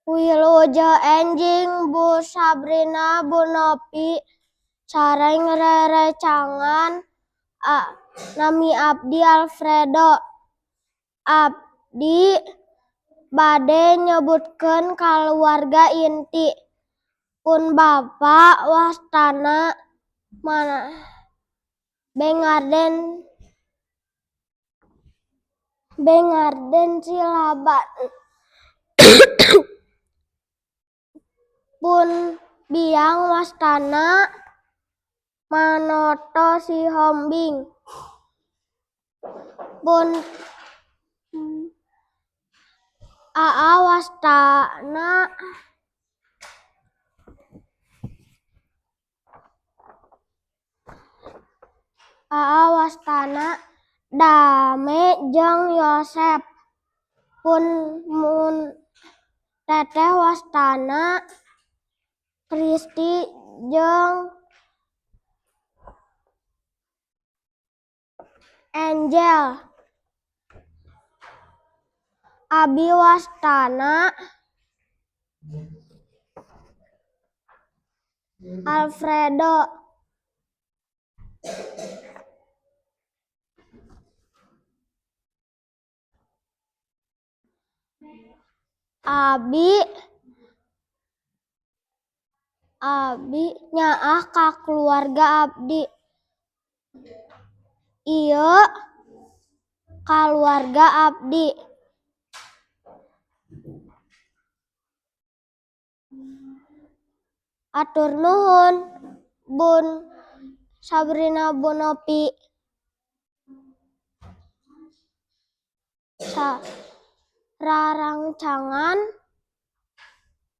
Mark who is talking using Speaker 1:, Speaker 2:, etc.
Speaker 1: Wilujeng enjing Bu Sabrina, Bu Nopi, sareng rerencangan. Nami abdi Alfredo. Abdi bade nyebutkeun kaluarga inti. Pun bapa wastana Bengarden Bengarden Silaban. Pun biang wastana Manoto Sihombing. Pun aa wastana Dame jeung Yosep. Pun teteh wastana Kristi jeung Angel. Abi wastana Alfredo. Abi Abi nyaah ka kaluarga abdi. Ieu kaluarga abdi. Hatur nuhun Bun Sabrina, Bu Nopi. Rarangcangan.